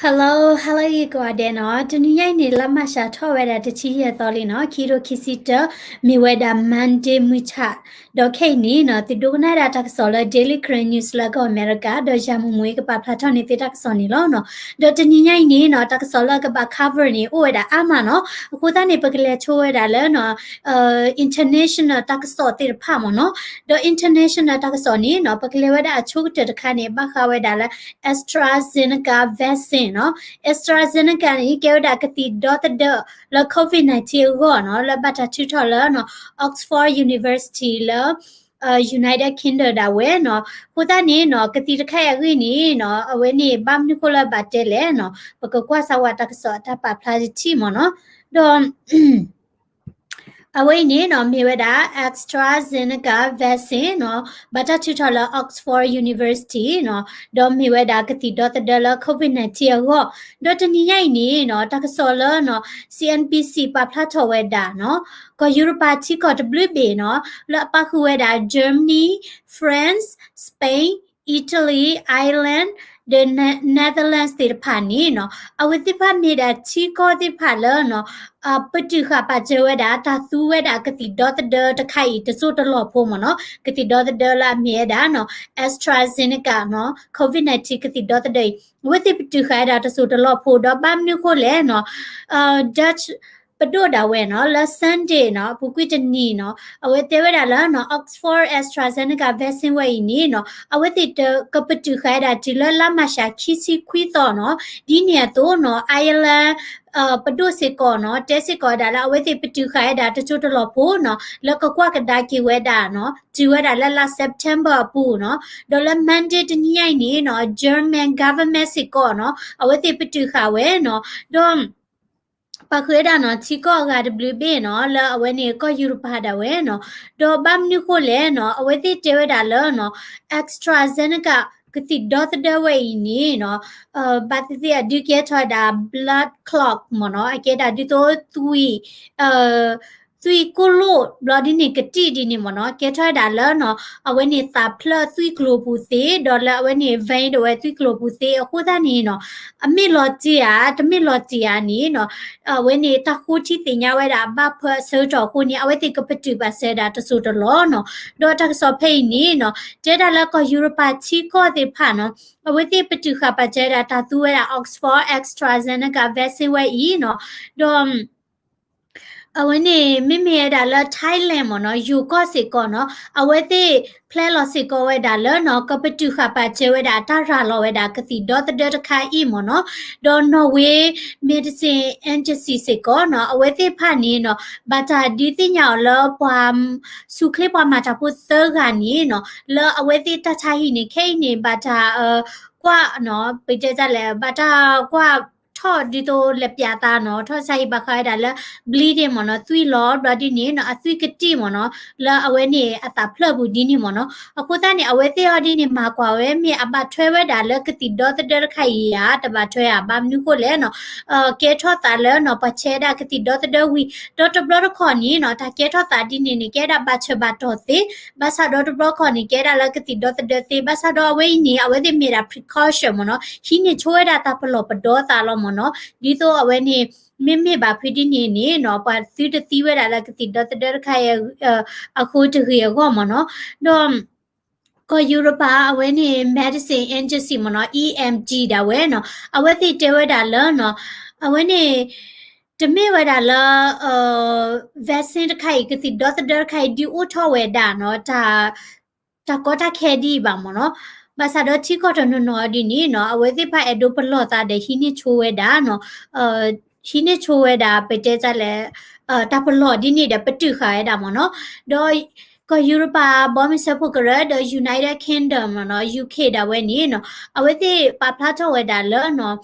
Hello, hello ယကိးဂၤဒဲးနီၤ, တနံၤညါအံၤန့ၣ် လါမၢ်ၡးထီၣ်ဝဲဒၣ်တဆံယဲၢ်သီလံနီၤ, ခံကထိခံဆံတၢ, မ့ၢ်ဝဲဒၣ် Monday မုၢ်ဆ့ၣ်, ဒီးခဲအံၤန့ၣ်နီၤ သုဒိကနၣ်ဒၣ်တၢ်ကစီၣ်လၢ Daily Karen News လၢကီၢ်အမဲရကၤ, ဒီးယၤမုၢ်မူကပာ်ဖျါထီၣ်န့ၢ်သုတၢ်ကစီၣ်န့ၣ်လီၤနီၤ. ဒီးတနံၤညါအံၤန့ၣ်နီၤ တၢ်ကစီၣ်လၢကဘၣ် cover န့ၣ် အိၣ်ဝဲဒၣ်အါမးနီၤ, အဃိသတးန့ၣ် ပကလဲၤဆိဝဲဒၣ်လၢနီၤ international တၢ်ကစီၣ်သ့ၣ်တဖၣ်မ့ၢ်နီၤ. ဒီး international တၢ်ကစီၣ်န့ၣ်နီၤ ပကလဲၤဝဲဒၣ်အဆိကတၢၢ်တခါန့ၣ် ဘၣ်ဃးဝဲဒၣ်လၢ AstraZeneca vaccine နီၤ. AstraZeneca န့ၣ် ကဲဝဲဒၣ်ကသံၣ်ဒီသဒၢလၢ COVID nineteen အဂီၢ်နီၤ, လၢဘၣ်တၢ်ထုးထီၣ်လၢနီၤ Oxford University လၢ United Kingdom ဒၣ်ဝဲနီၤ. အဃိသတးန့ၣ်နီၤ ကသံၣ်တခါအံၤအဂ့ၢ်န့ၣ်နီၤ အဝဲန့ၣ်ဘၣ်မနုၤဃိလၢဘၣ်တဲလဲၣ်နီၤ, ပကကွၢ်စၢၤဝဲတၢ်ကစီၣ်အတၢ်ပာ်ဖျါတထံၣ်မ့ၢ်နီၤ. ဒီး အဝဲအံၤန့ၣ်နီၤ မ့ၢ်ဝဲဒၣ် AstraZeneca vaccine နီၤ, ဘၣ်တၢ်ထုးထီၣ်လၢ Oxford University နီၤ, ဒီးမ့ၢ်ဝဲဒၣ်ကသံၣ်ဒီသဒၢလၢ COVID nineteen အဂီၢ်, ဒီးတနံၤညါအံၤန့ၣ်နီၤ တၢ်ကစီၣ်လၢနီၤ CNBC ပာ်ဖျါထီၣ်ဝဲဒၣ်နီၤ, ကီၢ်ယူရပၤထံကီၢ်တဘျုးဘ့ၣ်နီၤ လၢအပာ်ဃုာ်ဝဲဒၣ် Germany, France, Spain, Italy, Ireland, the Ne- Netherlands သ့ၣ်တဖၣ်န့ၣ်နီၤ, အဝဲသ့ၣ်တဖၣ်မ့ၢ်ဒၣ်ထံကီၢ်သ့ၣ်တဖၣ်လၢနီၤ ပတုာ်ဃာ်ပာ်စၢၤဝဲဒၣ် တၢ်သူဝဲဒၣ်ကသံၣ်ဒီသဒၢတခါအံၤ တစိၢ်တလီၢ်ဖိမ့ၢ်နီၤ, ကသံၣ်ဒီသဒၢလၢအမ့ၢ်ဝဲဒၣ်နီၤ AstraZeneca နီၤ COVID nineteen ကသံၣ်ဒီသဒၢအံၤ အဝဲသ့ၣ်ပတုာ်ဃာ်ဝဲဒၣ်တစိၢ်တလီၢ်ဖိ ဒီးဘၣ်မနုၤဃိလဲၣ်နီၤ Dutch ပဒိၣ်ဒၣ်ဝဲနီၤ လၢ Sunday နီၤ အပူၤကွံာ်တနံၤနီၤ အဝဲတဲဝဲဒၣ်လၢနီၤ Oxford AstraZeneca vaccine ဝဲအံၤန့ၣ်နီၤ အဝဲသ့ၣ်တကပတုာ်ဃာ်ဝဲဒၣ်တုၤလၢလါမၢ်ၡးခံဆံခွံသီနီၤ, ဒ်န့ၣ်အသိးနီၤ Ireland ပဒိၣ်စ့ၢ်ကီးနီၤ တဲစ့ၢ်ကီးဝဲဒၣ်လၢအဝဲသ့ၣ်ပတုာ်ဃာ်ဝဲဒၣ်တစိၢ်တလီၢ်ဖိနီၤ လၢကကွၢ်ကဒါက့ၤဝဲဒၣ်နီၤ တုၤဝဲဒၣ်လၢလါ September အပူၤနီၤ, ဒီးလၢ Monday တနံၤညါအံၤန့ၣ်နီၤ German government စ့ၢ်ကီးနီၤ အဝဲသ့ၣ်ပတုာ်ဃာ်ဝဲနီၤ, ဒီး ပာ်ဃုာ်ဝဲဒၣ်နီၤ ထံကီၢ်အဂၤတဘျုးဘ့ၣ်နီၤ လၢအဝဲန့ၣ်ကီၢ်ယူရပၤဒၣ်ဝဲနီၤ, ဒီးဘၣ်မနုၤဃိလဲၣ်နီၤ အဝဲသ့ၣ်တဲဝဲဒၣ်လၢနီၤ AstraZeneca ကသံၣ်ဒီသဒၢဝဲအံၤန့ၣ်နီၤ ဘၣ်သ့ၣ်သ့ၣ်အဒုးကဲထီၣ်ဝဲဒၣ် blood clot မ့ၢ်နီၤ အကဲဒၣ်ဒ်သိးသွံၣ် သွံၣ်ကိၢ်လိၣ်ဘျီဒ်န့ၣ်ကတံၢ်ဒ်န့ၣ်မ့ၢ်နီၤ ကဲထီၣ်ဝဲဒၣ်လၢနီၤ အဝဲန့ၣ်သးဖျၢၣ်သွံၣ်ကျိၤပူၤသ့ ဒီးလၢအဝဲန့ၣ် vein ဒၣ်ဝဲသွံၣ်ကျိၤပူၤသ့ အဃိသတးန့ၣ်နီၤ အမ့ၢ်လီၤတံၢ်ဧါ တမ့ၢ်လီၤတံၢ်ဧါန့ၣ်နီၤ အဝဲန့ၣ်တၢ်ဃိထံသ့ၣ်ညါဝဲဒၣ်အဘၣ်ဖၢအဆၢကတီၢ်အဃိန့ၣ် အဝဲသ့ၣ်ကပတုာ်ဘၣ်စၢၤဒၣ်တစိၢ်တလီၢ်နီၤ, ဒီးတၢ်ကစီၣ်ဖဲအံၤန့ၣ်နီၤ တဲဒၣ်လၢကီၢ်ယူရပၤထံကီၢ်သ့ၣ်တဖၣ်နီၤ အဝဲသ့ၣ်ပတုာ်ဃာ်ပာ်စၢၤဒၣ်တၢ်သူဝဲဒၣ် Oxford AstraZeneca vaccine ဝဲအံၤနီၤ, ဒီး အဝဲန့ၣ် မ့မ့ၢ်ဝဲဒၣ်လၢ Thailand မ့ၢ်နီၤ ယိၤကီၢ်စ့ၢ်ကီးနီၤ အဝဲသ့ၣ် plan လီၤစ့ၢ်ကီးဝဲဒၣ်လၢနီၤ ကပတုာ်ဃာ်ပာ်စၢၤဝဲဒၣ်တၢ်ရၤလီၤဝဲဒၣ်ကသံၣ်ဒီသဒၢတခါအံၤမ့ၢ်နီၤ, ဒီး Norway Medicine Agency စ့ၢ်ကီးနီၤ အဝဲသ့ၣ်တဖၣ်န့ၣ်နီၤ ဘၣ်တၢ်ဒုးသ့ၣ်ညါအီၤလၢပှၤ ဆူၣ်ချ့ပှၤမၤတၢ်ဖိသၢဂၤန့ၣ်နီၤ လၢအဝဲသ့ၣ်တၢ်ဆါဟံၣ်န့ၣ် ခဲအံၤန့ၣ် ဘၣ်တၢ် ကွၢ်နီၤ ပတဲတၢ်လဲၣ် ဘၣ်တၢ်ကွၢ်ထီၣ်ဒ်သိးလဲၤပၠးသးနီၤ ထီၣ်ဆါဟံၣ်ဘၣ်ဃးဝဲဒၣ်လၢ bleeding မ့ၢ်နီၤ သွံၣ်လီၤဘျီဒ်န့ၣ်နီၤ အသွံၣ်ကတံၢ်မ့ၢ်နီၤ လၢအဝဲန့ၣ်အသးဖျၢၣ်ပူၤဒ်န့ၣ်မ့ၢ်နီၤ, အဃိသတးန့ၣ် အဝဲသ့ၣ်အီၤဒ်န့ၣ် မၤကွၢ်ဝဲမ့ၢ်အဘၣ်ထွဲဝဲဒၣ်လၢကသံၣ်ဒီသဒၢတခါအံၤဧါ တဘၣ်ထွဲဧါ ဘၣ်မနုၤဃိလဲၣ်နီၤ ကဲထီၣ်သးလၢနီၤ ပှၤဆဲးဒၣ်ကသံၣ်ဒီသဒၢဝံၤ ဒီးတဘျီတခီၣ်န့ၣ်နီၤ တၢ်ကဲထီၣ်သးဒ်န့ၣ်န့ၣ် ကဲဒၣ်ဘၣ်ဆၢဘၣ်တီၢ်သ့, ဘၣ်ဆၣ်ဒီးတဘျီတခီၣ်န့ၣ် ကဲဒၣ်လၢကသံၣ်ဒီသဒၢသ့, ဘၣ်ဆၣ်ဒီးအဝဲအံၤန့ၣ် အဝဲသ့ၣ်မ့ၢ်ဒၣ် precaution မ့ၢ်နီၤ, ဟံးန့ၢ်ဆိဝဲဒၣ်တၢ်ပလီၢ်ပဒီသးလီၤမ့ၢ်နီၤ, ဒ်သိးအဝဲန့ၣ် မ့မ့ၢ်ဘၣ်ဖုးဒ်န့ၣ်န့ၣ်နီၤ ပှၤသုတသံဝဲဒၣ်လၢကသံၣ်ဒီသဒၢတခါအံၤ အဃိတဂ့ၤအဂီၢ်မ့ၢ်နီၤ, ဒီး ကီၢ်ယူရပၤ အဝဲန့ၣ် Medicine Agency မ့ၢ်နီၤ E M D ဒၣ်ဝဲနီၤ အဝဲသ့ၣ်တဲဝဲဒၣ်လၢနီၤ အဝဲန့ၣ် တမ့ၢ်ဝဲဒၣ်လၢ vaccine တခါအံၤ ကသံၣ်ဒီသဒၢတခါအံၤ ဒုးအိၣ်ထီၣ်ဝဲဒၣ်နီၤ တၢ်ကီတၢ်ခဲဒ်အံၤဘၣ်မ့ၢ်နီၤ, ဘၣ်ဆၣ်ဒီးထံကီၢ်တနီၤနီၤဒ်န့ၣ်နီၤ အဝဲသ့ၣ်တဖၣ်အဲၣ်ဒိးပလီၢ်သးဒီးဟံးန့ၢ်ဆိဝဲဒၣ်နီၤ ဟံးန့ၢ်ဆိဝဲဒၣ် ပတဲတၢ်လဲၣ် တၢ်ပလီၢ်ဒ်န့ၣ်ဒီးပတုာ်ဃာ်ဝဲဒၣ်မ့ၢ်နီၤ, ဒီးကီၢ်ယူရပၤ ဘီမုၢ်စၢဖှိၣ်ကရၢ ဒီး United Kingdom မ့ၢ်နီၤ U K ဒၣ်ဝဲန့ၣ်နီၤ အဝဲသ့ၣ်ပာ်ဖျါထီၣ်ဝဲဒၣ်လၢနီၤ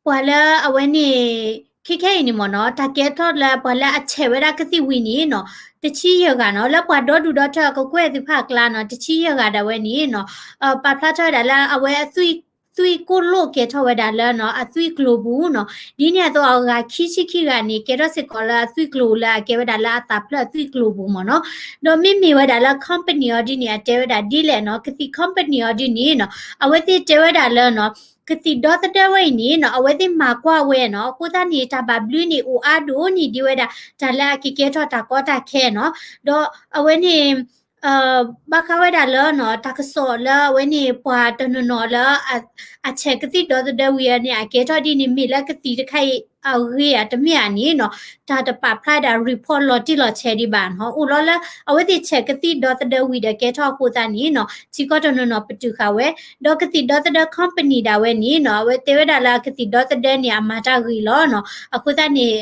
ပှၤလၢအဝဲန့ၣ် ခဲခဲအံၤန့ၣ်မ့ၢ်နီၤ တၢ်ကဲထီၣ်လၢပှၤလၢအဆဲးဝဲဒၣ်ကသံၣ်ဝံၤန့ၣ်နီၤ တဆံယဲၢ်ဂၤနီၤ လၢပှၤဒီဒူၣ်ဒီထၢအကကွဲၢ်သ့ၣ်တဖၣ်အကျါနီၤ တဆံယဲၢ်ဂၤဒၣ်ဝဲန့ၣ်နီၤ ပာ်ဖျါထီၣ်ဝဲဒၣ်လၢအဝဲအသွံၣ် သွံၣ်ကိၢ်လိၣ်ကဲထီၣ်ဝဲဒၣ်လၢနီၤ အသွံၣ်ကျိၤပူၤနီၤ ဒ်န့ၣ်အသိးအဂၤခံဆံခံဂၤန့ၣ် ကဲထီၣ်စ့ၢ်ကီးလၢအသွံၣ်ကျိၤလၢအကဲဝဲဒၣ်လၢအသးဖျၢၣ်အသွံၣ်ကျိၤပူၤမ့ၢ်နီၤ, ဒီးမ့မ့ၢ်ဝဲဒၣ်လၢ company အီၤဒ်န့ၣ် အတဲဝဲဒၣ်ဒ်လဲၣ်နီၤ ကသံၣ် company အီၤဒ်န့ၣ်နီၤ အဝဲသ့ၣ်တဲဝဲဒၣ်လၢနီၤ ကသံၣ်ဒီသဒၢဝဲအံၤန့ၣ်နီၤ အဝဲသ့ၣ်မၤကွၢ်ဝဲနီၤ အဃိသတးန့ၣ် တၢ်ဘၣ်ဘျုးန့ၣ်အိၣ်အါဒိၣ်န့ၢ်ဒံးဝဲဒၣ် တၢ်လၢအကကဲထီၣ်တၢ်ကီတၢ်ခဲနီၤ ဒီးအဝဲန့ၣ် ဘၣ်ဃးဝဲဒၣ်လၢနီၤ တၢ်ကစီၣ်လၢအဝဲန့ၣ် ပှၤတနီၤနီၤလၢ အဆဲးကသံၣ်ဒီသဒၢဝံၤအန့ၣ် အကဲထီၣ်ဒ်န့ၣ် မ့ၢ်လၢကသံၣ်တခါအံၤအဂ့ၤဧါတမ့ၢ်ဧါန့ၣ်နီၤ တၢ်တပာ်ဖျါဒၣ် report လီၤတံၢ်လီၤဆဲးဒံးဘၣ်နီၤ အိၣ်လီၤလၢအဝဲသ့ၣ်ဆဲးကသံၣ်ဒီသဒၢဝံၤဒီးကဲထီၣ်အဃိသတးန့ၣ်နီၤ ထံကီၢ်တနီၤနီၤပတုာ်ဃာ်ဝဲ ဒီးကသံၣ်ဒီသဒၢ company ဒၣ်ဝဲန့ၣ်နီၤ အဝဲတဲဝဲဒၣ်လၢအကသံၣ်ဒီသဒၢန့ၣ် အမၤတၢ်ဂ့ၤလီၤနီၤ အဃိသတးန့ၣ်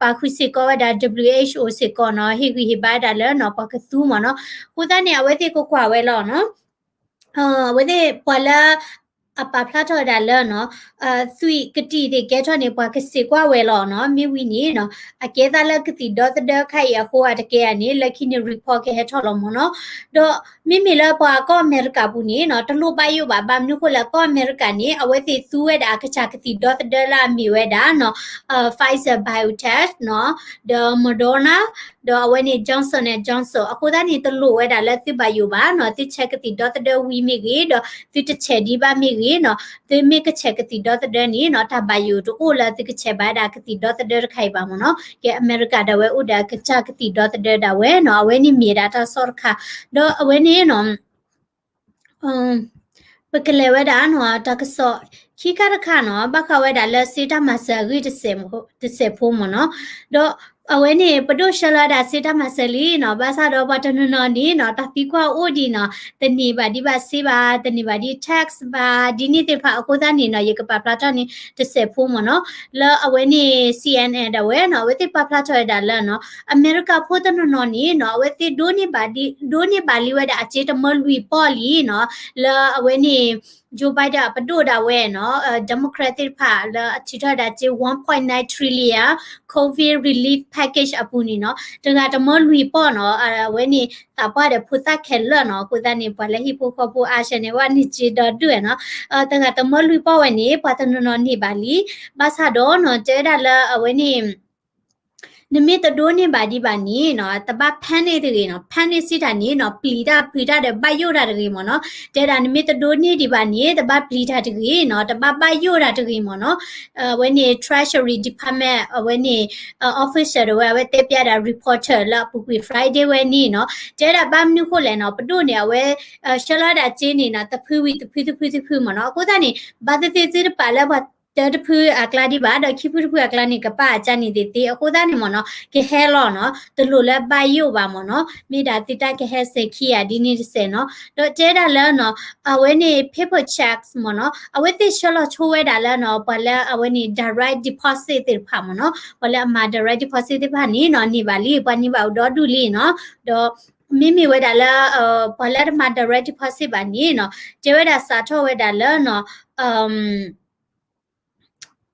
ပာ်ဃုာ်စ့ၢ်ကီးဝဲဒၣ် WHO စ့ၢ်ကီးနီၤ ဟ့ၣ်ဂံၢ်ဟ့ၣ်ဘါဝဲဒၣ်လၢနီၤ ပှၤကသူမ့ၢ်နီၤ အဃိသတးန့ၣ် အဝဲသ့ၣ်ကကွၢ်ဝဲလီၤနီၤ အဝဲသ့ၣ်ပှၤလၢ အပာ်ဖျါထီၣ်ဝဲဒၣ်လၢနီၤ သွံၣ်ကတံၢ်သ့ၣ်ကဲထီၣ်န့ၣ် ပှၤကစံးကွၢ်ဝဲလီၤနီၤ မ့ၢ်ဝံၤန့ၣ်နီၤ အကဲသးလၢကသံၣ်ဒီသဒၢခါအံၤအဃိအတကဲဧါန့ၣ် လၢခံန့ၣ် report ကဟဲထီၣ်လီၤမ့ၢ်နီၤ ဒီးမ့မ့ၢ်လၢပှၤကီၢ်အမဲရကၤပူၤန့ၣ်နီၤ တလိၣ်ဘၣ်ယိၣ်ဘၣ် ဘၣ်မနုၤဃိလဲၣ် ကီၢ်အမဲရကၤန့ၣ် အဝဲသ့ၣ်သူဝဲဒၣ်အကစၢ်ကသံၣ်ဒီသဒၢလၢအမ့ၢ်ဝဲဒၣ်နီၤ Pfizer BioNTech နီၤ ဒီး Moderna ဒီးအဝဲန့ၣ် Johnson and Johnson အဃိသတးန့ၣ် တလိၣ်ဝဲဒၣ်လၢသုဘၣ်ယိၣ်ဘၣ်နီၤ သုဆဲးကသံၣ်ဒီသဒၢဝံၤမ့ၢ်ဂ့ၤ ဒီးသုတဆဲးဒံးဘၣ်မ့ၢ်ဂ့ၤနီၤ သုမ့ၢ်ကဆဲးကသံၣ်ဒီသဒၢန့ၣ်နီၤ တၢ်ဘၣ်ယိၣ်တအိၣ်လၢသုကဆဲးဘၣ်ဝဲဒၣ်ကသံၣ်ဒီသဒၢတခါအံၤဘၣ်မ့ၢ်နီၤ ကဲအမဲရကၤဒၣ်ဝဲအိၣ်ဒီးအကစၢ်ကသံၣ်ဒီသဒၢဒၣ်ဝဲနီၤ အဝဲန့ၣ်မ့ၢ်ဒၣ်တၢ်ကစီၣ်တခါ ဒီးအဝဲန့ၣ်နီၤ ပကလဲၤဝဲဒၣ်နီၤ တၢ်ကစီၣ်ခံခါတခါနီၤ ဘၣ်ဃးဝဲဒၣ်လၢစ့တၢ်မၤစၢၤအဂ့ၢ်တစဲးဖိမ့ၢ်နီၤ ဒီးအဝဲန့ၣ် ပဒိၣ်ဆှၢလီၤဝဲဒၣ်စ့တၢ်မၤစၢၤလံနီၤ ဘၣ်ဆၣ်ဒီးပှၤတနီၤနီၤန့ၣ်နီၤ တၢ်သံကွၢ်အိၣ်ဒံးနီၤ တန့ၢ်ဘၣ်ဒံးဘၣ်စ့ဘၣ် တန့ၢ်ဘၣ်ဒံး tax ဘၣ် ဒ်န့ၣ်သ့ၣ်တဖၣ်အဃိသတးန့ၣ်နီၤ ယကပာ်ဖျါထီၣ်န့ၣ်တစဲးဖိမ့ၢ်နီၤ လၢအဝဲန့ၣ် CNN ဒၣ်ဝဲနီၤ အဝဲသ့ၣ်ပာ်ဖျါထီၣ်ဝဲဒၣ်လၢနီၤ အမဲရကၤဖိတနီၤနီၤန့ၣ်နီၤ အဝဲသ့ၣ်ဒိးန့ၢ်ဘၣ်ဒံး ဒိးန့ၢ်ဘၣ်လံဝဲဒၣ်အစ့တမၢလွံၢ်ပီၢ်လံနီၤ လၢအဝဲန့ၣ် Joe Biden အပဒိၣ်ဒၣ်ဝဲနီၤ Democrat သ့ၣ်တဖၣ်လၢအထုးထီၣ်ဝဲဒၣ်စ့ one point nine trillion COVID relief package အပူၤန့ၣ်နီၤ တဂၤတမၢလွံၢ်ပီၢ်နီၤ အဝဲန့ၣ်သးပှၢ်ဒီးဖိသၣ်ခဲလၢာ်နီၤ အဃိသတးန့ၣ် ပှၤလၢဟံၣ်ဖိဃီဖိအါဆၢန့ၣ် ဝဲန့ၢ်စ့ဒီဒူၣ်နီၤ တဂၤတမၢလွံၢ်ပီၢ်ဝဲန့ၣ် ပှၤတနီၤနီၤန့ၢ်ဘၣ်လံ ဘၣ်ဆၣ်ဒီးနီၤ တဲဝဲဒၣ်လၢအဝဲန့ၣ် နမ့ၢ်တဒိးန့ၢ်ဘၣ်ဒံးဘၣ်န့ၣ်နီၤ တဘၣ် panic တဂ့ၤနီၤ panic စံးတၢ်န့ၣ်နီၤ ပျံၤတၢ်ဖုးတၢ်ဒီးဘၣ်ယိၣ်တၢ်တဂ့ၤမ့ၢ်နီၤ တဲဒၣ်နမ့ၢ်တဒိးန့ၢ်ဒံးဘၣ်န့ၣ် တဘၣ်ပျံၤတၢ်တဂ့ၤနီၤ တဘၣ်ဘၣ်ယိၣ်တၢ်တဂ့ၤမ့ၢ်နီၤ အဝဲန့ၣ် Treasury Department အဝဲန့ၣ် officer တဝဲ အဝဲတဲပျးဒၣ် reporter လၢအပူၤကွံာ် Friday ဝဲန့ၣ်နီၤ တဲဒၣ်ဘၣ်မနုၤဃိလဲၣ်နီၤ ပဒိၣ်န့ၣ် အဝဲ ဆှၢလီၤဝဲဒၣ်စ့န့ၣ်နီၤ တဖုဝံၤတဖုတဖုတဖုမ့ၢ်နီၤ အဃိသတးန့ၣ် ဘၣ်သ့ၣ်သ့ၣ်သုတပာ်လၢပှၤတၢတဖုအကျါဒံးဘၣ် ဒီးခံဖုတဖုအကျါန့ၣ် ကပာ်အကါန့ၣ်သ့ၣ်သ့ၣ် အဃိသတးန့ၣ်မ့ၢ်နီၤ ကဟဲလီၤနီၤ တလိၣ်လၢဘၣ်ယိၣ်ဘၣ်မ့ၢ်နီၤ မ့ၢ်ဒၣ်သုတၢ်ကဟဲစဲၤခံဂၤဒ်န့ၣ်တစဲးနီၤ ဒီးတဲဒၣ်လၢနီၤ အဝဲန့ၣ် paper checks မ့ၢ်နီၤ အဝဲသ့ၣ်ဆှၢလီၤဆိဝဲဒၣ်လၢနီၤ ပှၤလၢအဝဲန့ၣ် direct deposit သ့ၣ်တဖၣ်မ့ၢ်နီၤ ပှၤလၢအမၤ direct deposit သ့ၣ်တဖၣ်န့ၣ်နီၤ န့ၢ်ဘၣ်လံ ပှၤန့ၢ်ဘၣ်အိၣ်ဒီဒူၣ်လံနီၤ ဒီး မ့မ့ၢ်ဝဲဒၣ်လၢ ပှၤလၢတမၤ direct deposit ဘၣ်န့ၣ်နီၤ တဲဝဲဒၣ်စးထီၣ်ဝဲဒၣ်လၢနီၤ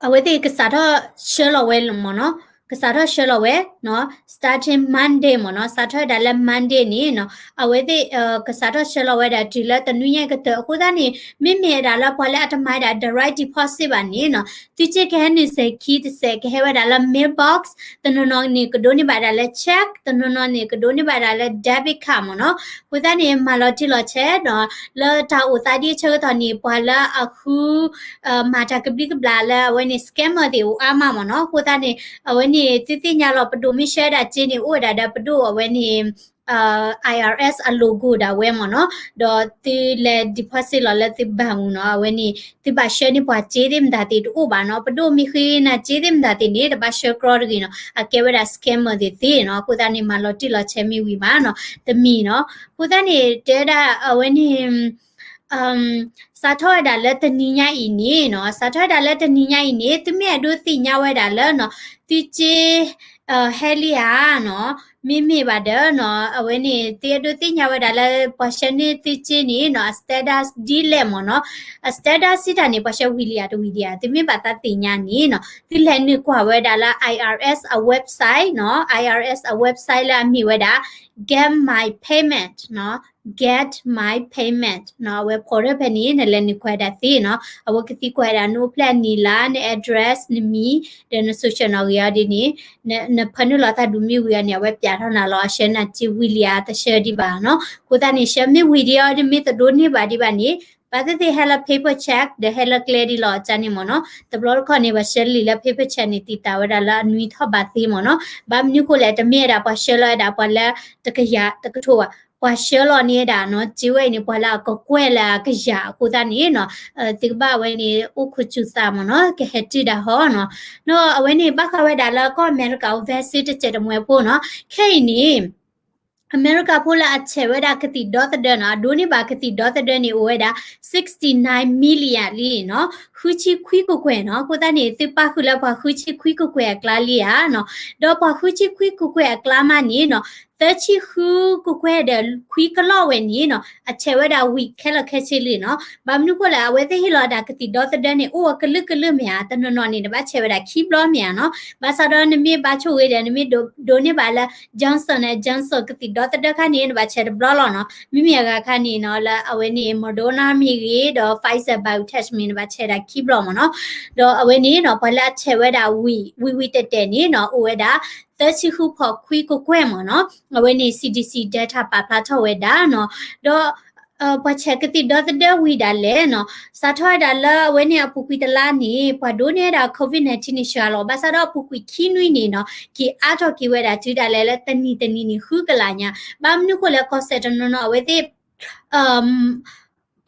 အဝဲသ့ၣ်ကစးထီၣ်ဆှၢလီၤဝဲမ့ၢ်နီၤ ကစးထီၣ်ဆှၢလီၤဝဲနီၤ starting Monday မ့ၢ်နီၤ စးထီၣ်ဝဲဒၣ်လၢ Monday န့ၣ်နီၤ အဝဲသ့ၣ် ကစးထီၣ်ဆှၢလီၤဝဲဒၣ်တုၤလၢတနွံညါကတၢၢ် အဃိသတးန့ၣ် မ့မ့ၢ်ဝဲဒၣ်လၢပှၤလၢအတမၤဝဲဒၣ် direct deposit ဘၣ်န့ၣ်နီၤ သုစ့ကဟဲနုာ်စဲၤခံတစဲး ကဟဲဝဲဒၣ်လၢ mailbox တနီၤနီၤန့ၣ် ကဒိးန့ၢ်ဘၣ်ဒၣ်လၢ check တနီၤနီၤန့ၣ် ကဒိးန့ၢ်ဘၣ်ဒၣ်လၢ debit card မ့ၢ်နီၤ အဃိသတးန့ၣ် မၤလီၤတံၢ်လီၤဆဲးနီၤ လၢတၢ်အိၣ်သးဒ်အဆၢကတီၢ်န့ၣ် ပှၤလၢအဃု မၤတၢ်ကဘျံးကဘျၣ်လၢအဝဲန့ၣ် scammer သ့ၣ်အိၣ်အါမးမ့ၢ်နီၤ အဃိသတးန့ၣ် အဝဲန့ၣ် သုသ့ၣ်ညါလီၤ ပဒိၣ်မ့ၢ်ဆှၢဒၣ်စ့န့ၣ် အိၣ်ဝဲဒၣ်ဒီးပဒိၣ်အဝဲန့ၣ် IRS အ logo ဒၣ်ဝဲမ့ၢ်နီၤ ဒီးသုလဲၤ deposit လီၤလၢသု bank မ့ၢ်နီၤ အဝဲန့ၣ် သုဘၣ်ဆှၢန့ၢ်ပှၤစ့သ့ၣ်မတၤသ့ၣ်တအိၣ်ဘၣ်နီၤ ပဒိၣ်မ့ၢ်ဃ့နၤစ့သ့ၣ်မတၤသ့ၣ်န့ၣ် တဘၣ်ဆှၢကြီတဂ့ၤနီၤ အကဲဝဲဒၣ် scammer သ့ၣ်သ့ၣ်နီၤ အဃိသတးန့ၣ် မၤလီၤတံၢ်လီၤဆဲးမ့ၢ်ဝံၤမးနီၤ တမံၤနီၤ အဃိသတးန့ၣ် တဲဝဲဒၣ်အဝဲန့ၣ် စးထီၣ်ဝဲဒၣ်လၢတနံၤညါအံၤန့ၣ်နီၤ စးထီၣ်ဝဲဒၣ်လၢတနံၤညါအံၤန့ၣ် သုမ့ၢ်အဲၣ်ဒိးသ့ၣ်ညါဝဲဒၣ်လၢနီၤ သုစ့ ဟဲလံဧါနီၤ မ့မ့ၢ်ဘၣ်ဒီးနီၤ အဝဲန့ၣ် သုအဲၣ်ဒိးသ့ၣ်ညါဝဲဒၣ်လၢ ပှၤဆှၢန့ၢ်သုစ့န့ၣ်နီၤ အ status ဒ်လဲၣ်မ့ၢ်နီၤ အ status စံးတၢ်န့ၣ် ပှၤဆှၢဝံၤလံဧါတဝံၤလံဧါ သုမ့ၢ်ဘၣ်သးသ့ၣ်ညါန့ၣ်နီၤ သုလဲၤနုာ်ကွၢ်ဝဲဒၣ်လၢ IRS အ website နီၤ IRS အ website လၢအမ့ၢ်ဝဲဒၣ် Get My Payment နီၤ Get My Payment နီၤ အဝဲဖီၣ်ထီၣ်ဖဲန့ၣ် နလဲၤနုာ်ကွၢ်ဒၣ်သ့နီၤ အဝဲကသံကွၢ်ဒၣ်နအိၣ်ဖျဲၣ်အနံၣ်လါ န address နမံၤ ဒီးန social နီၣ်ဂံၢ်အီၤဒ်န့ၣ် နဖၢနုာ်လီၤသးဒူမ့ၢ်ဝံၤအီၤန့ၣ် အဝဲပျးထီၣ်နၤလီၤ အဆှၢနၤစ့ဝံၤလံဧါ တဆှၢဒံးဘၣ်နီၤ အဃိသတးန့ၣ် ဆှၢမ့ၢ်ဝံၤဒံးအီၤ မ့ၢ်တဒိးန့ၢ်ဘၣ်ဒံးဘၣ်န့ၣ် ဘၣ်သ့ၣ်သ့ၣ်ဟဲလၢ paper check ဒီးဟဲလၢကျဲဒ်လီၤအကါန့ၣ်မ့ၢ်နီၤ, တဘျီတခီၣ်န့ၣ် ပှၤဆှၢလံာ်လၢ paper check န့ၣ် တံာ်တာ်ဝဲဒၣ်လၢအနွံထီၣ်ဘးသ့မ့ၢ်နီၤ, ဘၣ်မနုၤဃိလဲၣ် တမ့ၢ်ဝဲဒၣ် ပှၤဆှၢလီၤဝဲဒၣ်ပှၤလၢတကယၤတကထိဘၣ်, ပှၤဆှၢလီၤန့ၢ်ဝဲဒၣ်နီၤ, စ့ဝဲအံၤန့ၣ် ပှၤလၢအကကွဲၢ်လၢအကယၤအဃိသတးန့ၣ်နီၤ, သုကဘၣ်ဝဲန့ၣ် အိၣ်ခိးစူၤသးမ့ၢ်နီၤ, ကဟဲတုၤဒၣ်ဟီနီၤ, ဒီးအဝဲန့ၣ် ဘၣ်ဃးဝဲဒၣ်လၢကီၢ်အမဲရကၤ vaccine တစဲးတမှဲၤဖိနီၤ, ခဲအံၤန့ၣ် အမဲရကၤဖိလၢအဆဲးဝဲဒၣ်ကသံၣ်ဒီသဒၢနီၤ, အဒိးန့ၢ်ဘၣ်ကသံၣ်ဒီသဒၢန့ၣ် အိၣ်ဝဲဒၣ် sixty-nine million လံနီၤ, ဃုဆံခွံကကွဲၢ်နီၤ, အဃိသတးန့ၣ် သုပၣ်ဃုာ်လၢပှၤဃုဆံခွံကကွဲၢ်အကျါလံဧါနီၤ, ဒီးပှၤဃုဆံခွံကကွဲၢ်အကျါမးန့ၣ်နီၤ, သၢဆံဃုကကွဲၢ်ဒီးခွံကလီၢ်ဝဲန့ၣ်နီၤ, အဆဲးဝဲဒၣ်ဝံၤခဲလၢာ်ခဲဆ့လံနီၤ, ဘၣ်မနုၤဃိလဲၣ် အဝဲသ့ၣ်ဟ့ၣ်လီၤဝဲဒၣ်ကသံၣ်ဒီသဒၢန့ၣ် အိၣ်ဝဲကလုာ်ကလုာ်မ့ၢ်ဧါ, တနီၤနီၤန့ၣ် နဘၣ်ဆဲးဝဲဒၣ်ခံဘျီမ့ၢ်ဧါနီၤ, ဘၣ်ဆၣ်ဒီးနမ့ၢ်ဘါဆိၣ်ဂ့ၤဒီး နမ့ၢ်ဒိးန့ၢ်ဘၣ်လၢ Johnson and Johnson ကသံၣ်ဒီသဒၢခါန့ၣ် နဘၣ်ဆဲးတဘျီလီၤနီၤ, မ့မ့ၢ်အဂၤခါန့ၣ်နီၤ လၢအဝဲန့ၣ် Moderna မ့ၢ်ဂ့ၤ ဒီး Pfizer BioNTech မ့ၢ် နဘၣ်ဆဲးဒၣ်ခံဘျီမ့ၢ်နီၤ, ဒီးအဝဲန့ၣ်နီၤ ပှၤလၢအဆဲးဝဲဒၣ်ဝံၤ ဝံၤဝံၤတဲာ်တဲာ်န့ၣ်နီၤ အိၣ်ဝဲဒၣ် သၢဆံဃုဖီခွံကကွဲၢ်မ့ၢ်နီၤ, အဝဲန့ၣ် C D C data ပာ်ဖျါထီၣ်ဝဲဒၣ်နီၤ, ဒီး ပှၤဆဲးကသံၣ်ဒီသဒၢဝံၤဒၣ်လဲာ်နီၤ, စးထီၣ်ဝဲဒၣ်လၢအဝဲန့ၣ်အပူၤကွံာ်တလါန့ၣ် ပှၤဒိးန့ၢ်ဝဲဒၣ် COVID nineteen န့ၣ် စှၤလီၤ, ဘၣ်ဆၣ်ဒီးအပူၤကွံာ်ခံနွံန့ၣ်နီၤ က့ၤအါထီၣ်က့ၤဝဲဒၣ်တုၤဒၣ်လဲာ်လၢတနံၤတနံၤန့ၣ် ဃုကလးညါ, ဘၣ်မနုၤဃိလဲၣ် ကီၢ်စဲၣ်တနီၤနီၤ အဝဲသ့ၣ်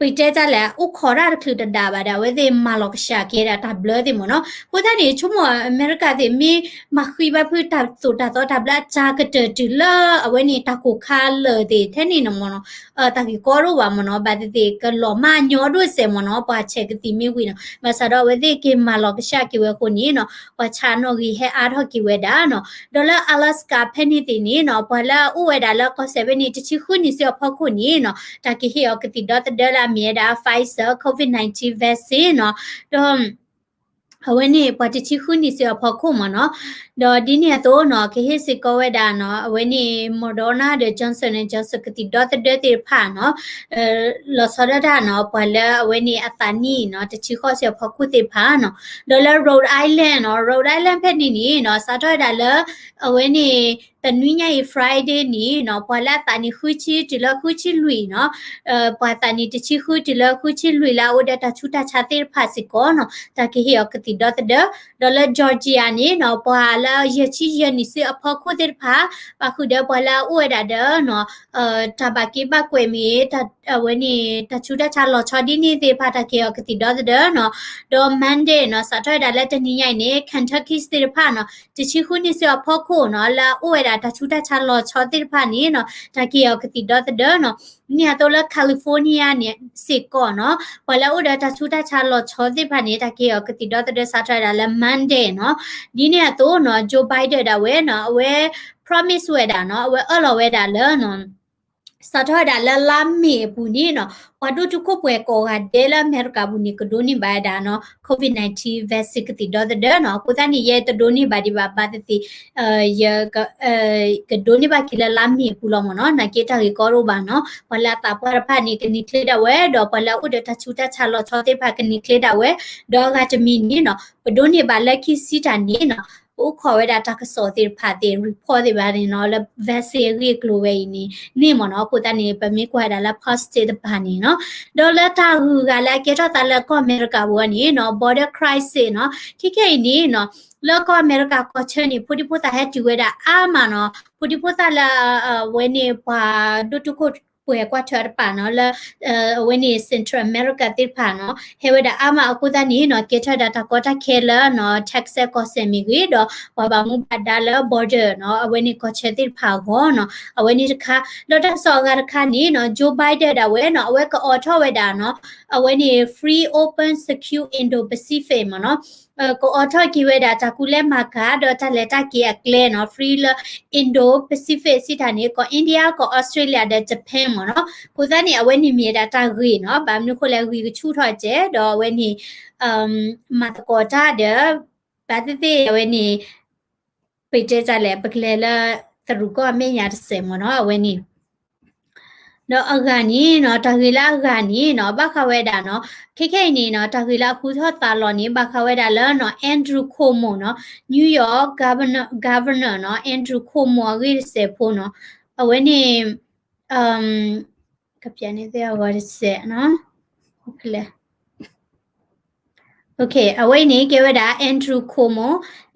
ပတဲတၢ်လဲၣ် အိၣ်ခိးတၢ်တချုးတဒါဘၣ်ဒီး အဝဲသ့ၣ်မၤလီၤကဆှးက့ၤဒၣ်တၢ်ဘျၢသ့ၣ်မ့ၢ်နီၤ, အဃိသတးန့ၣ် ဆိကမိၣ်အမဲရကၤသ့ၣ် မ့ၢ်မၤဃံဘၣ်ဖုတၢ်သိၣ်တၢ်သီတၢ်ဘျၢအစှၤကတၢၢ်တုၤလၢ အဝဲန့ၣ်တၢ်ကိၢ်ခါလၢာ်သ့ၣ်ထဲန့ၣ်နီၤမ့ၢ်နီၤ, တၢ်ဂ့ၢ်ကီဒိၣ်ဘၣ်မ့ၢ်နီၤ, ဘၣ်သ့ၣ်သ့ၣ်ကလီၤမၢ်ညီဒိၣ်စဲးမ့ၢ်နီၤ, ပှၤဆဲးကသံၣ်မ့ၢ်ဝံၤနီၤ, ဘၣ်ဆၣ်ဒီးအဝဲသ့ၣ်က့ၤမၤလီၤကဆှးက့ၤဝဲအဃိန့ၣ်နီၤ ပှၤဆါအနီၣ်ဂံၢ်ဟဲအါထီၣ်က့ၤဝဲဒၣ်နီၤ, ဒီးလၢ Alaska ဖဲန့ၣ်သ့ၣ်န့ၣ်နီၤ ပှၤလၢအအိၣ်ဝဲဒၣ်လၢကီၢ်စဲၣ်ဖဲန့ၣ် တဆံဃုနံၣ်စုအဖီခိၣ်န့ၣ်နီၤ တၢ်ကဟ့ၣ်အီၤကသံၣ်ဒီသဒၢလၢအမ့ၢ်ဝဲဒၣ် Pfizer COVID nineteen vaccine နီၤ, ဒီး အဝဲန့ၣ်ပှၤတဆံဃုနံၣ်စုအဖီခိၣ်မ့ၢ်နီၤ, ဒီးဒ်န့ၣ်အသိးနီၤ ကဟ့ၣ်စ့ၢ်ကီးဝဲဒၣ်နီၤ အဝဲန့ၣ် Moderna ဒီး Johnson and Johnson ကသံၣ်ဒီသဒၢသ့ၣ်တဖၣ်နီၤ, လီၤဆီဒၣ်တၢ်နီၤ ပှၤလၢအဝဲန့ၣ်အသးနံၣ်နီၤ တဆံဃိးစုအဖီခိၣ်သ့ၣ်တဖၣ်နီၤ, ဒီးလၢ Rhode Island နီၤ Rhode Island ဖဲန့ၣ်န့ၣ်နီၤ စးထီၣ်ဝဲဒၣ်လၢ အဝဲန့ၣ် တနွံညါအံၤ Friday န့ၣ်နီၤ ပှၤလၢအသးနံၣ်ဃုဆံတုၤလၢဃုဆံလွံၢ်နီၤ ပှၤသးနံၣ်တဆံဃုတုၤလၢဃုဆံလွံၢ်လၢအအိၣ်ဒီးတၢ်ဆူးတၢ်ဆါသ့ၣ်တဖၣ်စ့ၢ်ကီးနီၤ တၢ်ကဟ့ၣ်အီၤကသံၣ်ဒီသဒၢ, ဒီးလၢ Georgia န့ၣ်နီၤ ပှၤလၢယဲၢ်ဆံယဲၢ်နံၣ်စုအဖီခိၣ်သ့ၣ်တဖၣ် ပာ်ဃုာ်ဒီးပှၤလၢအအိၣ်ဝဲဒၣ်ဒီးနီၤ တၢ်ဘၣ်က့ဘၣ်ကွဲးမ့ၢ် အဝဲန့ၣ် တၢ်ဆူးတၢ်ဆါလီၤဆီဒ်န့ၣ်သ့ၣ်တဖၣ် တၢ်ကဟ့ၣ်အီၤကသံၣ်ဒီသဒၢနီၤ, ဒီး Monday နီၤ စးထီၣ်ဝဲဒၣ်လၢတနံၤညါအံၤန့ၣ် Kentucky သ့ၣ်တဖၣ်နီၤ တဆံဃုနံၣ်စုအဖီခိၣ်နီၤ လၢအအိၣ်ဝဲဒၣ်တၢ်ဆူးတၢ်ဆါလီၤဆီသ့ၣ်တဖၣ်န့ၣ်နီၤ တၢ်ကဟ့ၣ်အီၤကသံၣ်ဒီသဒၢနီၤ, န့ၣ်အသိးလၢ California န့ၣ်စ့ၢ်ကီးနီၤ ပှၤလၢအအိၣ်ဒီးတၢ်ဆူးတၢ်ဆါလီၤဆီသ့ၣ်တဖၣ်န့ၣ် တၢ်ကဟ့ၣ်အီၤကသံၣ်ဒီသဒၢ စးထီၣ်ဝဲဒၣ်လၢ Monday နီၤ, ဒ်န့ၣ်အသိးနီၤ Joe Biden ဒၣ်ဝဲနီၤ အဝဲ promise ဝဲဒၣ်နီၤ အဝဲအၢၣ်လီၤဝဲဒၣ်လၢနီၤ စးထီၣ်ဝဲဒၣ်လၢလါမ့ၤအပူၤန့ၣ်နီၤ ပှၤဒိၣ်တုာ်ခိၣ်ပှဲၤကိးဂၤဒဲးလၢအမဲရကၤပူၤန့ၣ် ကဒိးန့ၢ်ဘၣ်ဝဲဒၣ်နီၤ COVID nineteen vaccine ကသံၣ်ဒီသဒၢနီၤ, အဃိသတးန့ၣ် ယဲတဒိးန့ၢ်ဘၣ်ဒံးဘၣ် ဘၣ်သ့ၣ်သ့ၣ် ယ ကဒိးန့ၢ်ဘၣ်က့ၤလၢလါမ့ၤအပူၤလီၤမ့ၢ်နီၤ, နာ်က့တၢ်ဂ့ၢ်ကီဒိၣ်ဘၣ်နီၤ, ပှၤလၢအသးပှၢ်တဖၣ်န့ၣ် ကန့ၢ်ချ့ဒၣ်ဝဲ ဒီးပှၤလၢအအိၣ်ဒီးတၢ်ဆူးတၢ်ဆါလီၤဆီသ့ၣ်တဖၣ် ကန့ၢ်ချ့ဒၣ်ဝဲ, ဒီးအဂၤတမံၤန့ၣ်နီၤ ပဒိးန့ၢ်ဘၣ်လၢခံဆံတၢ်န့ၣ်နီၤ ပအိၣ်ခိးဝဲဒၣ်တၢ်ကစီၣ်သ့ၣ်တဖၣ်သ့ၣ် report သ့ၣ်တဖၣ်န့ၣ်နီၤ လၢ vaccine အဂ့ၢ်အကျိၤဝဲအံၤန့ၣ် န့ၣ်မ့ၢ်နီၤ, အဃိသတးန့ၣ် ပမ့ၢ်ကွၢ်ဝဲဒၣ်လၢ positive တဖၣ်န့ၣ်နီၤ, ဒီးလၢတၢ်ဂုၤဂၤလၢအကဲထီၣ်သးလၢကီၢ်အမဲရကၤပူၤန့ၣ်နီၤ border crisis နီၤ, ခဲခဲအံၤန့ၣ်နီၤ လၢကီၢ်အမဲရကၤကီၢ်ဆၢန့ၣ် ဖိဒံဖိသၣ်ဟဲတုၤဝဲဒၣ်အါမးနီၤ, ဖိဒံဖိသၣ်လၢ အဝဲန့ၣ်ပှၤဒိၣ်တုာ်ခိၣ်ပှဲၤကွၢ်ထွဲတဖၣ်နီၤ လၢ အဝဲန့ၣ် Central America သ့ၣ်တဖၣ်နီၤ ဟဲဝဲဒၣ်အါမးအဃိသတးန့ၣ်နီၤ ကဲထီၣ်ဝဲဒၣ်တၢ်ကီတၢ်ခဲလၢနီၤ Texas ကီၢ်စဲၣ်မ့ၢ်ဂ့ၤ ဒီးပှၤဘၣ်မူဘၣ်ဒါလၢ border နီၤ အဝဲန့ၣ်ကီၢ်ဆၢသ့ၣ်တဖၣ်အဂီၢ်နီၤ အဝဲန့ၣ်တခါ ဒီးတၢ်ကစီၣ်အဂၤတခါန့ၣ်နီၤ Joe Biden ဒၣ်ဝဲနီၤ အဝဲကအိးထီၣ်ဝဲဒၣ်နီၤ အဝဲန့ၣ် free open secure Indo-Pacific မ့ၢ်နီၤ ကအိးထီၣ်က့ၤဝဲဒၣ်တၢ်ကူၣ်လဲၤမၤကၤ ဒီးတၢ်လဲၤတၢ်က့ၤအကျဲနီၤ free လၢ Indo-Pacific စံးတၢ်န့ၣ် ကီၢ် India ကီၢ် Australia ဒီး Japan မ့ၢ်နီၤ အဃိသတးန့ၣ် အဝဲန့ၣ်မ့ၢ်ဝဲဒၣ်တၢ်ဂ့ၢ်နီၤ ဘၣ်မနုၤဃိလဲၣ် ဂံၢ်ကဆူၣ်ထီၣ်ကဲး ဒီးအဝဲန့ၣ် မၤသကိးတၢ်ဒီး ဘၣ်သ့ၣ်သ့ၣ်အဝဲန့ၣ် ပတဲတၢ်လဲၣ် ပကလဲၤလၢ သရူးကီၢ်အမဲာ်ညါတစဲးမ့ၢ်နီၤ အဝဲန့ၣ် ဒီးအဂၤန့ၣ်နီၤ တၢ်ဂ့ၢ်လၢအဂၤန့ၣ်နီၤ ဘၣ်ဃးဝဲဒၣ်နီၤ ခဲခဲအံၤန့ၣ်နီၤ တၢ်ဂ့ၢ်လၢအဃုထီၣ်သးလီၤန့ၣ် ဘၣ်ဃးဝဲဒၣ်လၢနီၤ Andrew Cuomo နီၤ New York Governor Governor နီၤ Andrew Cuomo အဂ့ၢ်တစဲးဖိနီၤ အဝဲန့ၣ် ကပျးန့ၢ်သ့ၣ်အဂီၢ်တစဲးနီၤ အဝဲအံၤန့ၣ် ကဲဝဲဒၣ် Andrew Cuomo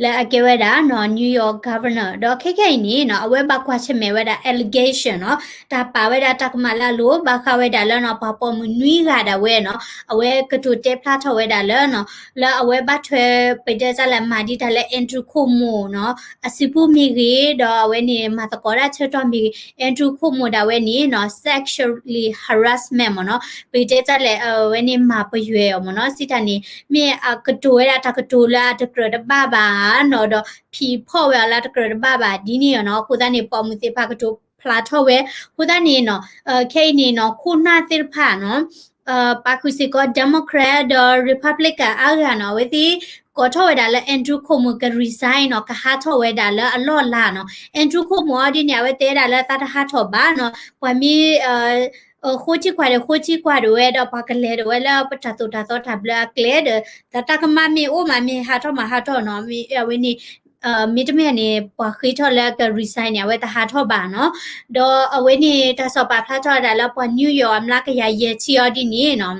လၢအကဲဝဲဒၣ်နီၤ New York Governor ဒီးခဲခဲအံၤန့ၣ်နီၤ အဝဲဘၣ်ကွၢ်ဆၢၣ်မဲာ်ဝဲဒၣ် allegation နီၤ တၢ်ပာ်ဝဲဒၣ်တၢ်ကမၣ်လၢအလိၤ ဘၣ်ဃးဝဲဒၣ်လၢနီၤ ပှၤပိာ်မုၣ်နွံဂၤဒၣ်ဝဲနီၤ အဝဲကတိၤတဲဖျါထီၣ်ဝဲဒၣ်လၢနီၤ လၢအဝဲဘၣ်ထွဲ ပတဲတၢ်လဲၣ် မၤဒံးတၢ်လၢ Andrew Cuomo နီၤ အစုပူၤမ့ၢ်ဂ့ၤ ဒီးအဝဲန့ၣ် မၤသကိးတၢ်ဆၢကတီၢ်မ့ၢ်ဂ့ၤ Andrew Cuomo ဒၣ်ဝဲန့ၣ်နီၤ sexually harassment မ့ၢ်နီၤ ပတဲတၢ်လဲၣ် အဝဲန့ၣ်မၤပယွဲအီၤမ့ၢ်နီၤ စံးတၢ်န့ၣ် မ့ၢ်အကတိၤဝဲဒၣ်တၢ်ကတိၤလၢအတကြၢးတဘၣ်ဘၣ်နီၤ ဒီးဖံးဖီၣ်ဝဲအီၤလၢအတကြၢးတဘၣ်ဘၣ် ဒ်န့ၣ်နီၤ အဃိသတးန့ၣ် ပိာ်မုၣ်သ့ၣ်တဖၣ်ကတိၤဖျါထီၣ်ဝဲ အဃိသတးန့ၣ်နီၤ ခဲအံၤန့ၣ်နီၤ ခိၣ်နၢ်သ့ၣ်တဖၣ်နီၤ ပာ်ဃုာ်စ့ၢ်ကီး Democrat ဒီး Republican အါဂၤနီၤ အဝဲသ့ၣ်ကိးထီၣ်ဝဲဒၣ်လၢ Andrew Cuomo က resign နီၤ ကဟးထီၣ်ဝဲဒၣ်လၢအလီၢ်လၤနီၤ Andrew Cuomo အီၤဒ်န့ၣ် အဝဲတဲဒၣ်လၢသးတဟးထီၣ်ဘၣ်နီၤ ပှၤမ့ၢ် ဃိထံကွၢ်ဒီး ဃိထံကွၢ်ဒၣ်ဝဲဒီး ပှၤကလဲၤဒၣ်ဝဲလၢပတၢ်သိၣ်တၢ်သီတၢ်ဘျၢအကျဲဒီး တၢ်တၢ်ကမၣ်မ့ၢ်အိၣ်မး မ့ၢ်ဟးထီၣ်မးဟးထီၣ်နီၤ မ့ၢ်အဝဲန့ၣ် မ့တမ့ၢ်န့ၣ် ပှၤဃ့ထီၣ်လၢက resign န့ၣ် အဝဲတဟးထီၣ်ဘၣ်နီၤ ဒီးအဝဲန့ၣ် တၢ်စီၤပာ်ဖျါထီၣ်ဝဲဒၣ်လၢပှၤ New York အမျးကယၤယဲၢ်ဆံအီၤဒ်န့ၣ်နီၤ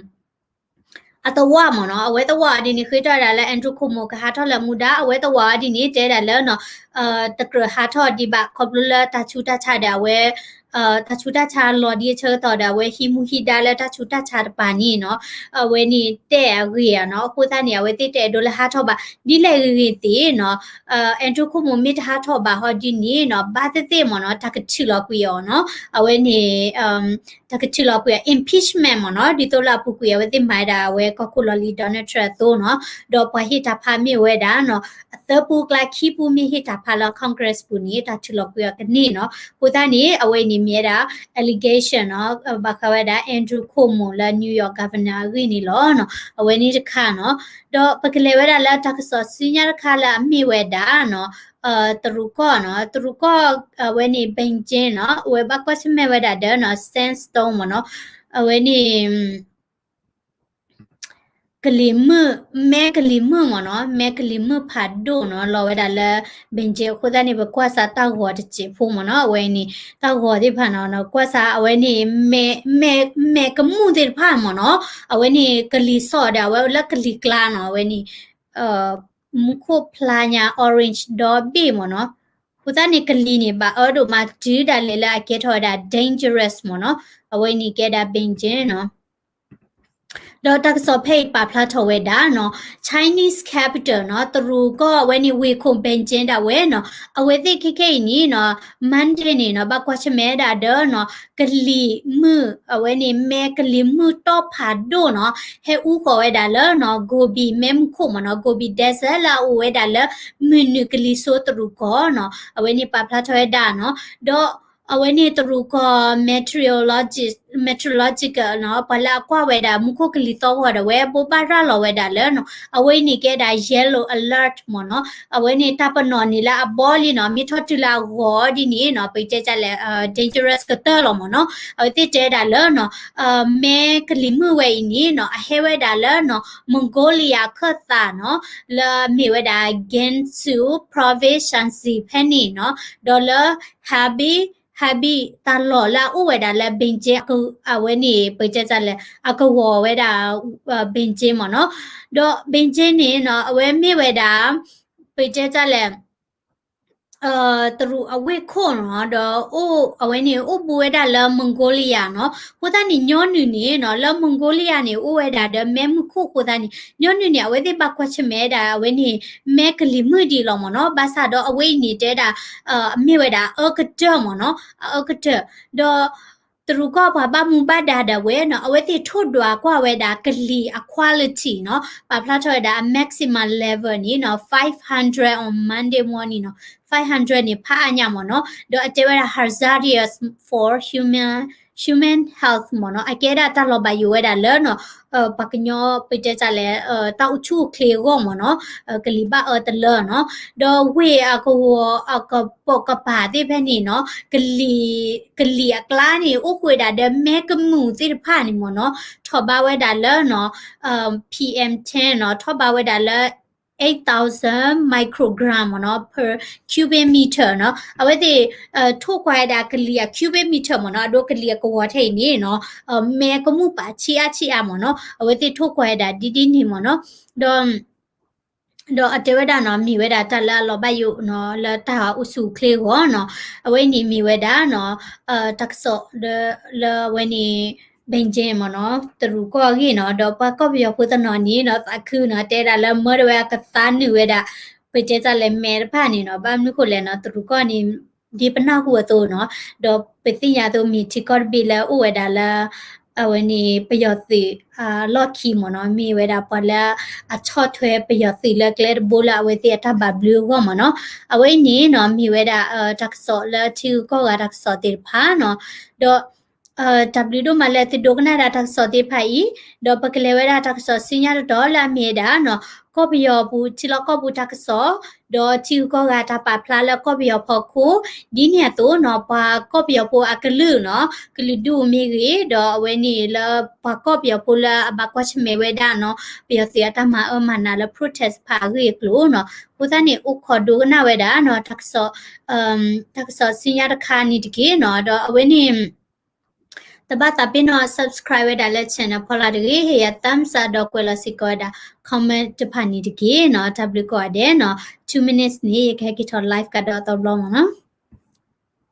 အသဝီမ့ၢ်နီၤ အဝဲသဝီအီၤဒ်န့ၣ် ဃ့ထီၣ်ဝဲဒၣ်လၢ Andrew Cuomo ကဟးထီၣ်လၢမူဒါ အဝဲသဝီအီၤဒ်န့ၣ် တဲဒၣ်လၢနီၤ တကြၢးဟးထီၣ်ဒံးဘၣ် ခီဖျိလၢတၢ်ဆူးတၢ်ဆါဒီးအဝဲ တၢ်ဆူးတၢ်ဆါလီၤဒ်အဆၢကတီၢ်ဒီး အဝဲဟံးမူဟံးဒါလၢတၢ်ဆူးတၢ်ဆါတပၤန့ၣ်နီၤ အဝဲန့ၣ်တဲအဂ့ၢ်နီၤ အဃိသတးန့ၣ် အဝဲသ့ၣ်တအဲၣ်ဒိးလၢဟးထီၣ်ဘၣ် ဒ်လဲၣ်ဂ့ၤဂ့ၤသ့ၣ်နီၤ Andrew Cuomo မ့ၢ်တဟးထီၣ်ဘၣ်ဟီဒ်န့ၣ်နီၤ ဘၣ်သ့ၣ်သ့ၣ်မ့ၢ်နီၤ တၢ်ကထုးလီၤကွံာ်အီၤနီၤ အဝဲန့ၣ် တၢ်ကထုးလီၤကွံာ်အီၤ impeachment မ့ၢ်နီၤ ဒ်သိးလၢအပူၤကွံာ် အဝဲသ့ၣ်မၤဝဲဒၣ် အဝဲကီၢ်ခိၣ်လီၢ်လံၤ Donald Trump အသိးနီၤ ဒီးပှၤဟ့ၣ်တၢ်ဖးမ့ၢ်ဝဲဒၣ်နီၤ အသၢပူၤအကျါခံပူၤမ့ၢ်ဟ့ၣ်တၢ်ဖးလၢ Congress ပူၤန့ၣ် တၢ်ထုးလီၤကွံာ်အီၤကန့ၢ်နီၤ အဃိသတးန့ၣ် အဝဲအံၤန့ၣ်မ့ၢ်ဝဲဒၣ် allegation နီၤ ဘၣ်ဃးဝဲဒၣ် Andrew Cuomo လၢ New York Governor အဂ့ၢ်န့ၣ်လီၤနီၤ အဝဲန့ၣ်တခါနီၤ ဒီးပကလဲၤဝဲဒၣ်လၢတၢ်ကစီၣ်ဆူညါတခါလၢအမ့ၢ်ဝဲဒၣ်နီၤ တရူးကီၢ်နီၤ တရူးကီၢ် အဝဲန့ၣ် Beijing နီၤ အဝဲဘၣ်ကွၢ်ဆၢၣ်မဲာ်ဝဲဒၣ်ဒီးနီၤ sandstorm မ့ၢ်နီၤ အဝဲန့ၣ် ကလံၤမုၢ် မဲကလံၤမုၢ်မ့ၢ်နီၤ မဲကလံၤမုၢ်ဖးဒိၣ်နီၤ လီၤဝဲဒၣ်လၢ Beijing အဃိသတးန့ၣ် ပကွၢ်စးတၢ်ဂီၤတစဲးဖိမ့ၢ်နီၤ အဝဲန့ၣ် တၢ်ဂီၤသ့ၣ်တဖၣ်နီၤ ကွၢ်စးအဝဲန့ၣ် မဲ မဲ မဲကမူၣ်သ့ၣ်တဖၣ်မ့ၢ်နီၤ အဝဲန့ၣ် ကလံၤစိးဒီး အဝဲလၢကလံၤကျါနီၤ အဝဲန့ၣ် မူခိၣ်ဖျါညါ orange ဒီဘ့ၣ်မ့ၢ်နီၤ အဃိသတးန့ၣ် ကလံၤန့ၣ် ဘၣ်အၢဒိၣ်မးတုၤဒၣ်လဲာ်လၢအကဲထီၣ်ဝဲဒၣ် dangerous မ့ၢ်နီၤ အဝဲန့ၣ်ကဲဒၣ် Beijing နီၤ ဒီးတၢ်ကစီၣ်ဖဲအံၤပာ်ဖျါထီၣ်ဝဲဒၣ်နီၤ Chinese capital နီၤ တရူးကီၢ်အဝဲန့ၣ် ဝ့ၢ်ခိၣ် Beijing ဒၣ်ဝဲနီၤ အဝဲသ့ၣ်ခဲခဲအံၤန့ၣ်နီၤ Monday န့ၣ်နီၤ ဘၣ်ကွၢ်ဆၢၣ်မဲာ်ဒၣ်ဒီးနီၤ ကလံၤမုၢ် အဝဲန့ၣ် မဲကလံၤမုၢ်တီၢ်ဖးဒိၣ်နီၤ ဟဲအူဃီၤဝဲဒၣ်လၢနီၤ Gobi မဲမုၢ်ခိၣ်မ့ၢ်နီၤ Gobi Desert လၢအအိၣ်ဝဲဒၣ်လၢ မုၢ်နုာ်ကလံၤစိးတရူးကီၢ်နီၤ အဝဲန့ၣ်ပာ်ဖျါထီၣ်ဝဲဒၣ်နီၤ ဒီး အဝဲန့ၣ်တရူးကီၢ် meteorology meteorological နီၤ ပှၤလၢအကွၢ်ဝဲဒၣ် မူခိၣ်ကလံၤသီဂီၤဒၣ်ဝဲ ဘိးဘၣ်ရၤလီၤဝဲဒၣ်လၢနီၤ အဝဲအံၤန့ၣ်ကဲဒၣ် yellow alert မ့ၢ်နီၤ အဝဲန့ၣ်တၢ်ပနီၣ်န့ၣ်လၢအဘီလံနီၤ မ့ၢ်ထီၣ်တုၤလၢအဂီၤဒ်န့ၣ်နီၤ ပတဲတၢ်လဲၣ် dangerous ကတၢၢ်လီၤမ့ၢ်နီၤ အဝဲသ့ၣ်တဲဒၣ်လၢနီၤ မဲကလံၤမုၢ်ဝဲအံၤန့ၣ်နီၤ အဟဲဝဲဒၣ်လၢနီၤ Mongolia ခၢၣ်သးနီၤ လၢအမ့ၢ်ဝဲဒၣ် Gansu Province Shanxi ဖဲန့ၣ်နီၤ ဒီးလၢ Hebei Hebei တၢ်လီၢ်လၢအအိၣ်ဝဲဒၣ်လၢ Beijing အဝဲန့ၣ် ပတဲတၢ်လဲၣ် အကဝီၤဝဲဒၣ် Beijing မ့ၢ်နီၤ ဒီး Beijing န့ၣ်နီၤ အဝဲမ့ၢ်ဝဲဒၣ် ပတဲတၢ်လဲၣ် တရူးအဝ့ၢ်ခိၣ်နီၤ ဒီးအိၣ်အဝဲန့ၣ် အိၣ်ဘူးဝဲဒၣ်လၢ Mongolia နီၤ အဃိသတးန့ၣ် ညီနုၢ်န့ၣ်နီၤ လၢ Mongolia န့ၣ် အိၣ်ဝဲဒၣ်ဒီး မဲမုၢ်ခိၣ်အဃိသတးန့ၣ် ညီနုၢ်န့ၣ် အဝဲသ့ၣ်ဘၣ်ကွၢ်ဆၢၣ်မဲာ်ဒၣ် အဝဲန့ၣ် မဲကလံၤမုၢ်ဒံးလီၤမ့ၢ်နီၤ ဘၣ်ဆၣ်ဒီးအဝဲအံၤန့ၣ် တဲဒၣ် အမ့ၢ်ဝဲဒၣ်အအၢကတၢၢ်မ့ၢ်နီၤ အအၢကတၢၢ် ဒီး တရူးကီၢ်ပှၤဘၣ်မူဘၣ်ဒါဒၣ်ဝဲနီၤ အဝဲသ့ၣ်ထိၣ်ဒွးကွၢ်ဝဲဒၣ်ကလံၤအ quality နီၤ ပာ်ဖျါထီၣ်ဝဲဒၣ်အ maximum level န့ၣ်နီၤ five hundred on Monday morning နီၤ five hundred န့ၣ် ဖးအါညါမ့ၢ်နီၤ ဒီးအတဲဝဲဒၣ် hazardous for human human health မ့ၢ်နီၤ အကဲဒၣ်တၢ်လီၤဘၣ်ယိၣ်ဝဲဒၣ်လၢနီၤ ပှၤကညီပတဲတၢ်လဲၣ် တၢ်အိၣ်ဆူၣ်အိၣ်ချ့အဂီၢ်မ့ၢ်နီၤ ကလံၤဘၣ်အၢတလၢနီၤ ဒီးဝ့ၢ်အကဝီၤအကပိာ်ကပၤသ့ၣ်ဖဲန့ၣ်နီၤ ကလံၤအကျါန့ၣ် အိၣ်ဃုာ်ဝဲဒၣ်ဒီးမဲကမူၣ်သ့ၣ်တဖၣ်န့ၣ်မ့ၢ်နီၤ ထီၣ်ဘးဝဲဒၣ်လၢနီၤ PM ten နီၤ ထီၣ်ဘးဝဲဒၣ်လၢ eight thousand microgram မ့ၢ်နီၤ per cubic meter နီၤ. အဝဲသ့ၣ် ထိၣ်ကွၢ်ဝဲဒၣ်ကလံၤအ cubic meter မ့ၢ်နီၤ, အဒိကလံၤအကဝီၤထဲအံၤန့ၣ်နီၤ မဲကမူၣ်ပာ်ဆံးအါဆံးအါမ့ၢ်နီၤ, အဝဲသ့ၣ်ထိၣ်ကွၢ်ဝဲဒၣ်ဒ်ဒ်န့ၣ်မ့ၢ်နီၤ. ဒီး ဒီးအတဲဝဲဒၣ်နီၤ မ့ၢ်ဝဲဒၣ်တၢ်လၢအလီၤဘၣ်ယိၣ်နီၤ လၢတၢ်အိၣ်ဆူၣ်အိၣ်ချ့အဂီၢ်နီၤ. အဝဲအံၤန့ၣ်မ့ၢ်ဝဲဒၣ်နီၤ တၢ်ကစီၣ်လၢအဝဲန့ၣ် Beijing မ့ၢ်နီၤ တရူးကီၢ်အဂ့ၢ်နီၤ. ဒီးပှၤကီၢ်ပယီၤဖိတနီၤန့ၣ်နီၤ သးခုနီၤ တဲဒၣ်လၢမၢတဝဲအကသါနုာ်ဝဲဒၣ် ပတဲတၢ်လဲၤမဲာ်တဖၣ်န့ၣ်နီၤ. ဘၣ်မနုၤဃိလဲၣ်နီၤ တရူးကီၢ်န့ၣ် ဒ်ပနၢ်ဟူအသိးနီၤ, ဒီးပသ့ၣ်ညါအသိး မ့ၢ်ထံကီၢ်တဘ့ၣ်လၢအအိၣ်ဝဲဒၣ်လၢ အဝဲန့ၣ် ပယီၤသုးအလီၢ်ခံမ့ၢ်နီၤ, မ့ၢ်ဝဲဒၣ်ပှၤလၢအဆီၣ်ထွဲပယီၤသုးလၢကျဲတဘိလၢအဝဲသ့ၣ်အတၢ်ဘၣ်ဘျုးအဂီၢ်မ့ၢ်နီၤ. အဝဲအံၤန့ၣ်နီၤ မ့ၢ်ဝဲဒၣ် တၢ်ကစီၣ်လၢထံဂုၤကီၢ်ဂၤတၢ်ကစီၣ်သ့ၣ်တဖၣ်နီၤ. ဒီး တၢ်ဘျုးဒိၣ်မးလၢသုဒိကနၣ်ဒၣ်တၢ်ကစီၣ်သ့ၣ်တဖၣ်အံၤ, ဒီးပကလဲၤဝဲဒၣ်တၢ်ကစီၣ်ဆူညါတတီၤလၢအမ့ၢ်ဝဲဒၣ်နီၤ ကီၢ်ပယီၤပူၤ ထံလီၢ်ကီၢ်ပူၤတၢ်ကစီၣ်, ဒီးထံဂုၤကီၢ်ဂၤတၢ်ပာ်ဖျါလၢကီၢ်ပယီၤဖီခိၣ်, ဒ်န့ၣ်အသိးနီၤ ပှၤကီၢ်ပယီၤဖိအကလုာ်နီၤ ကလုာ်ဒူၣ်မ့ၢ်ဂ့ၤ, ဒီးအဝဲန့ၣ်လၢပှၤကီၢ်ပယီၤဖိလၢအဘၣ်ကွၢ်ဆၢၣ်မဲာ်ဝဲဒၣ်နီၤ ပယီၤသုးအတၢ်မၤအၢမၤနးလၢ protest တဖၣ်အဂ့ၢ်အကျိၤနီၤ. အဃိသတးန့ၣ် အိၣ်ခိးဒိကနၣ်ဝဲဒၣ်နီၤ တၢ်ကစီၣ် တၢ်ကစီၣ်ဆူညါတခါန့ၣ်တက့ၢ်နီၤ. ဒီးအဝဲန့ၣ် တဘၣ်သးပ့ၤနီၣ် subscribe ဝဲဒၣ်လၢ channel ဖီလာ်တဂ့ၤ, ဟ့ၣ်ယၤ thumbs up ဒီးကွဲးလီၤစ့ၢ်ကီးဝဲဒၣ် comment တဖၣ်န့ၣ်တက့ၢ်နီၤ. တၢ်ဘျုးကိးဂၤဒဲးနီၤ. Two minutes န့ၣ် ယကဟဲက့ၤထီၣ် live ကဒီးအသီတဘျီမ့ၢ်နီၤ.